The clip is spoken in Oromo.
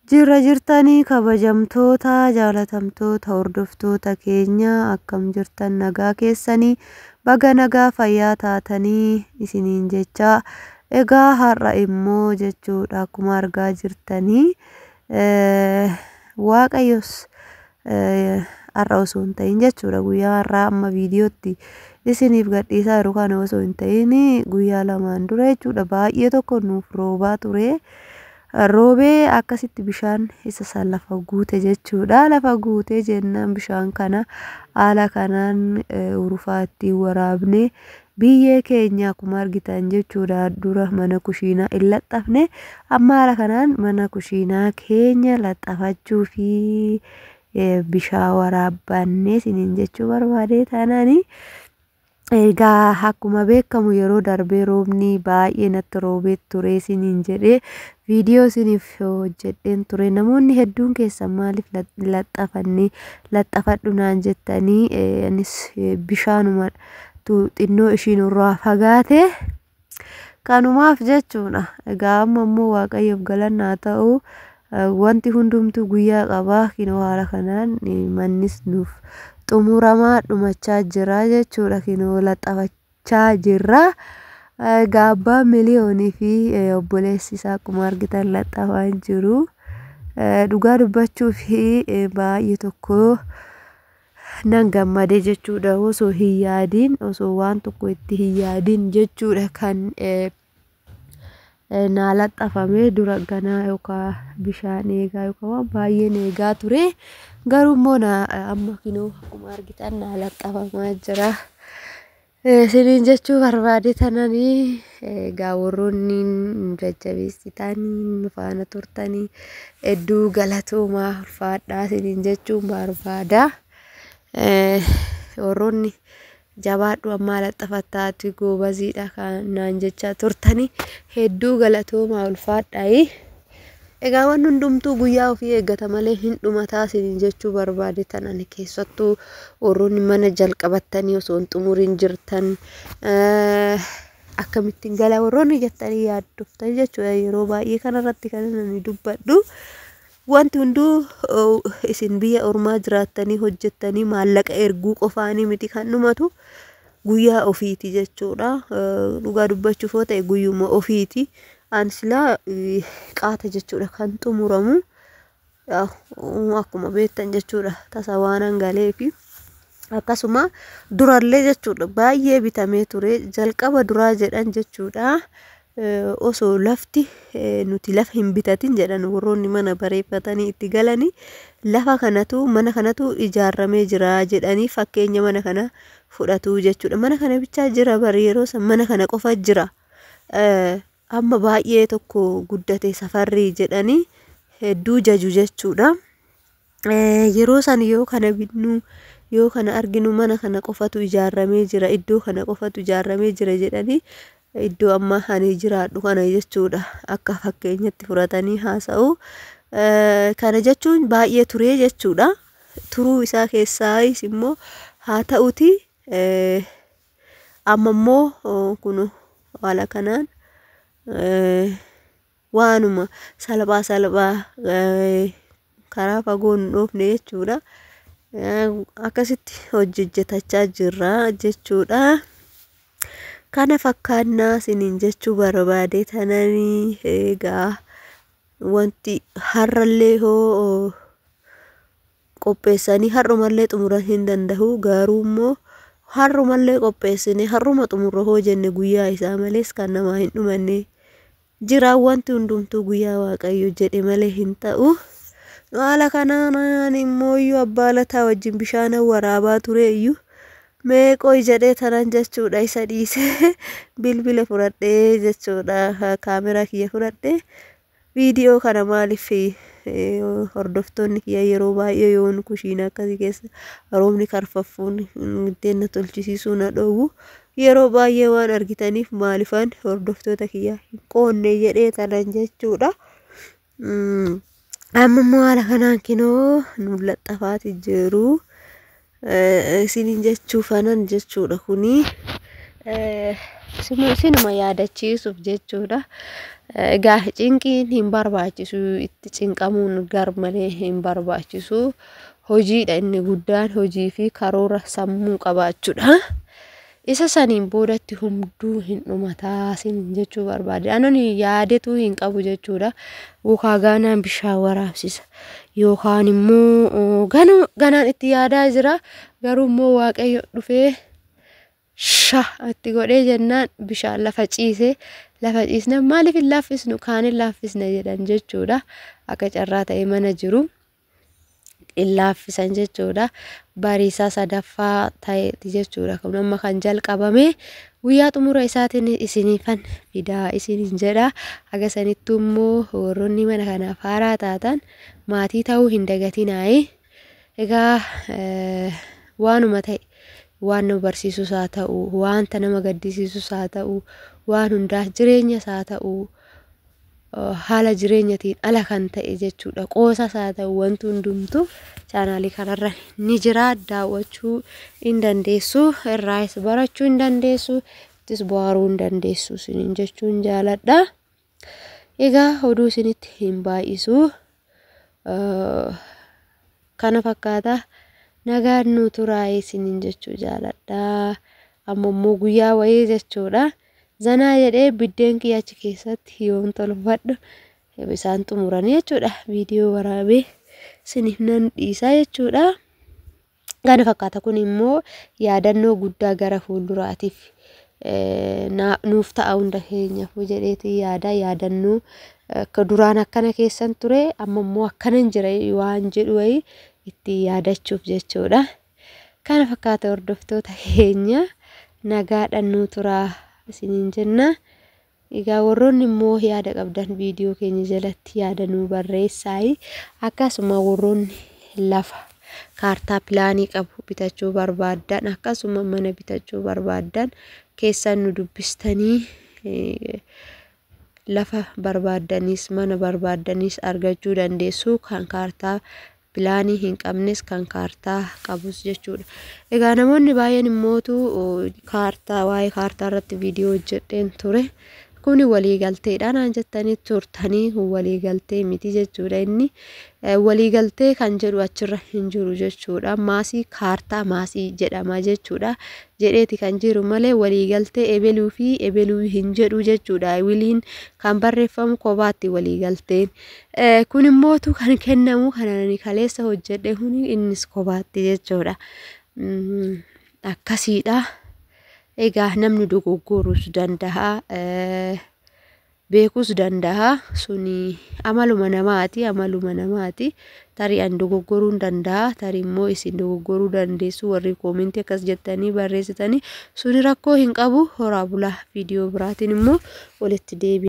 Jirra jirtanii kabajamtoota jaalatamtoota hordoftoota keenya, akkam jirtan? Nagaa keessanii? Baga nagaa fayyaa taatanii isiniin jecha. Egaa har'a immoo jechuudha, akkuma argaa jirtanii, Waaqayyos har'a osoo hin ta'in jechuudha, guyyaa har'aa amma viidiyootti isiniif gadhiisaa jiru kana osoo hin ta'in, guyyaa lamaan dura jechuudha, baay'ee tokko nuuf roobaa ture. Roobee akkasitti bishaan isa san lafa guute jechuudha. Lafa guutee jennaan bishaan kana haala kanaan urufaa ittiin waraabne. Biyyee keenya akkuma argitan jechuudha, dura mana kushiinaa hin laxxafne, amma haala kanaan mana kushiinaa keenya laxxafachuu fi bishaan waraabbanne isiniin jechuu barbaade taanaani. Egaa akkuma beekamu yeroo darbee roobni baay'ee natti roobee ture isiniin jedhee viidiyoo isiniif hojjedheen ture. Namoonni hedduun keessan maaliif laxxafanne, laxxafadhu naan jettanii, anis bishaanuma xinnoo ishiin irraa fagaate kanumaaf jechuudha. Egaa amma immoo Waaqayyoof galanni haa ta'u, wanti hundumtuu guyyaa qaba. Kinoo haala kanaan mannis nuuf xumuramaa dhumachaa jira jechuudha. Kinoo laxxafachaa jirra. Egaa abbaan Miliyoonii fi obboleessi isaa akkuma argitan laxxafaa jiru. Dhugaa dubbachuu fi baay'ee tokko nan gammade jechuudha. Osoo hin yaadiin, osoo waan tokko itti hin yaadiin jechuudha, kan naa laxxafame. Dura ganaa yookaan bishaan eegaa yookaan waan baay'een eegaa ture. Garuu immoo amma kinoo akkuma argitan naa laxxafamaa jira. Isiniin jechuu barbaade tananii. Egaa warroonni nu jajjabeessitanii nu faana turtanii hedduu galatoomaa, ulfaadhaa isiniin jechuun barbaada. Warroonni jabaadhu, ammaa laxxafattaati, goobaziidha kan naan jechaa turtanii hedduu galatoomaa, ulfaadhaa. Egaa wanni hundumtuu guyyaa ofii eeggata malee hin dhumataa isiniin jechuu barbaade tanani. Keessattuu warroonni mana jalqabattanii osoo hin xumuriin jirtan, akkamittiin gala warroonni jettanii yaaddoftan jechuudha, yeroo baay'ee kanarratti kan ani dubbadhu. Wanti hunduu isin biyya ormaa jiraattanii hojjettanii maallaqa erguu qofaanii miti kan dhumatu, guyyaa ofiiti jechuudha. Dhugaa dubbachuuf yoo ta'e guyyuma ofiiti. Ani silaa qaata jechuudha kan xumuramu, akkuma beektan jechuudha, tasa waan galeefi. Akkasuma durallee jechuudha baay'ee bitamee ture jalqaba duraa jedhan jechuudha. Osoo lafti nuti lafa hin bitatin jedhan, warroonni mana bareeffatanii itti galanii, lafa kanatu mana kanatu ijaarramee jira jedhanii fakkeenya mana kana fudhatu jechuudha. Mana kana bichaa jira bari, yeroo san mana kana qofa jira. Amma baay'ee tokko guddate safarri jedhanii hedduu jaju jechuudha. Yeroo san yoo kana bitnu, yoo kana arginu, mana kana qofatu ijaarramee jira, iddoo kana qofatu ijaarramee jira jedhanii, iddoo amma ani jiraadhu kana jechuudha, akka fakkeenyatti fudhatanii haasa'u. Kana jechuun baay'ee turee jechuudha. Turuu isaa keessaayis immoo haa ta'uti, amma immoo kun haala kanaan waanuma salphaa salphaa karaa fagoo hin dhoofne jechuudha. Akkasitti hojjetachaa jirra jechuudha. Kana fakkaannaa isiniin jechuu barbaade tananii. Egaa wanti har'allee hoo qopheessanii har'umallee xumura hin danda'u, garuu immoo har'umallee qopheessine har'uma xumurra hoo jenne, guyyaa isaa malees kan namaa hin dhumanne jira. Wanti hundumtuu guyyaa Waaqayyo jedhe malee hin ta'u. Haala kanaan immoo iyyuu abbaa Lataa wajjin bishaan waraabaa ture iyyuu, mee qoy jedhee tanan jechuudha isa dhiisee bilbila fudhadhee jechuudha, kaameraa kiyya fudhadhee viidiyoo kana. Maaliif, hordoftoonni kiyya yeroo baay'ee yoon kushiina akkasii keessa roobni karfaffuun ittiin na tolchisiisuu na dhoowwu yeroo baay'ee waan argitaniif, maalifan hordoftoota kiyya hin qoonne jedhee tanan jechuudha. Amma immoo haala kanaan kinoo nu laxxafaati jiru. Isiniin jechuufanan jechuudha kuni isinuma yaadachiisuuf jechuudha. Egaa cinqiin hin barbaachisu, itti cinqamuun garmalee hin barbaachisu. Hojiidha inni guddaan, hojii fi karoora sammuu qabaachuudha. Isa saniin boodatti hunduu hin dhumataa sin jechuu barbaade. Anoni yaadetu hin qabu jechuudha. Yookaan ganaan bishaan waraabsisa. Yookaan immoo ganaan itti yaadaa jira. Garuu immoo Waaqayyo dhufee sha itti godhee jennaan bishaan lafa ciise. Lafa ciisna maaliif hin laaffisnu, kaan hin laaffisne jedhan jechuudha. Akka carraa ta'e mana jiru hin laaffisan jechuudha. Bariisaa sadaffaa ta'eeti jechuudha. Kun amma kan jalqabame guyyaa xumura isaatiin isiniifan fidaa isiniin jedha. Haga sanittuu immoo warroonni mana kanaaf haaraa taatan maatii ta'uu hin dagatinaayi. Egaa waanuma ta'e, waan nama barsiisus haa ta'u, wanta nama gaddisiisus haa ta'u, waan hundaa jireenyas haa ta'u, haala jireenyatiin ala kan ta'e jechuudha. Qoosas haa ta'u, wanti hundumtu chaanaalii kanarra ni jira. Daawwachuu hin dandeessu, irraas barachuu hin dandeessu, ittis bohaaruu hin dandeessu isiniin jechuun jaaladha. Egaa oduu isinitti hin baay'isu. Kana fakkaata. Nagaan nu turaa isiniin jechuu jaaladha. Amma immoo guyyaa wayii jechuudha. Zanaa jedhee biddeen kiyya achi keessatti yoon tolfadhu isaan xumuranii jechuudha. Viidiyoo waraabee isiniif nan dhiisa jechuudha. Kana fakkaata. Kun immoo yaadannoo guddaa gara fuulduraatiif nuuf ta'a hunda keenyaaf jedheeti yaada. Yaadannoo akka duraan akkana keessan ture, amma immoo akkanan jira waan jedhu wayii itti yaadachuuf jechuudha. Kana fakkaata hordoftoota keenya, nagaadhaan nuu turaa isiniin jenna. Egaa warroonni immoo yaada qabdan viidiyoo keenya jalatti yaada nuu barreessaayi. Akkasuma warroonni lafa kaartaa pilaanii qabu bitachuu barbaaddan, akkasuma mana bitachuu barbaaddan keessan nu dubbistanii lafa barbaaddanis mana barbaaddanis argachuu dandeessu. Kan kaartaa pilaanii hin qabnes kan kaartaa qabus jechuudha. Egaa namoonni baay'een immootu kaartaa, waa'ee kaartaa irratti viidiyoo hojjedheen ture. Kuni waliigalteedha naan jettanii turtanii, waliigaltee miti jechuudha inni. Waliigaltee kan jedhu achirra hin jiru jechuudha. Maasii kaartaa maasii jedhama jechuudha. Jedheeti kan jiru malee waliigaltee ebeluu fi ebeluu hin jedhu jechuudha. Wiliin kan barreeffamu kophaatti waliigalteen. Kun immootu kan kennamu kan ani kaleessa hojjedhe kuni innis kophaatti jechuudha. Akkasiidha. Egaa namni dogoggoruus danda'a, beekuus danda'a. Suni amaluma namaati, amaluma namaati. Tarii ani dogoggoruu hin danda'a, tarii immoo isin dogoggoruu dandeessu warri koomentii akkas jettanii barreessitanii, suni rakkoo hin qabu. Horaa bulaa, viidiyoo biraatiin immoo walitti deebi'a.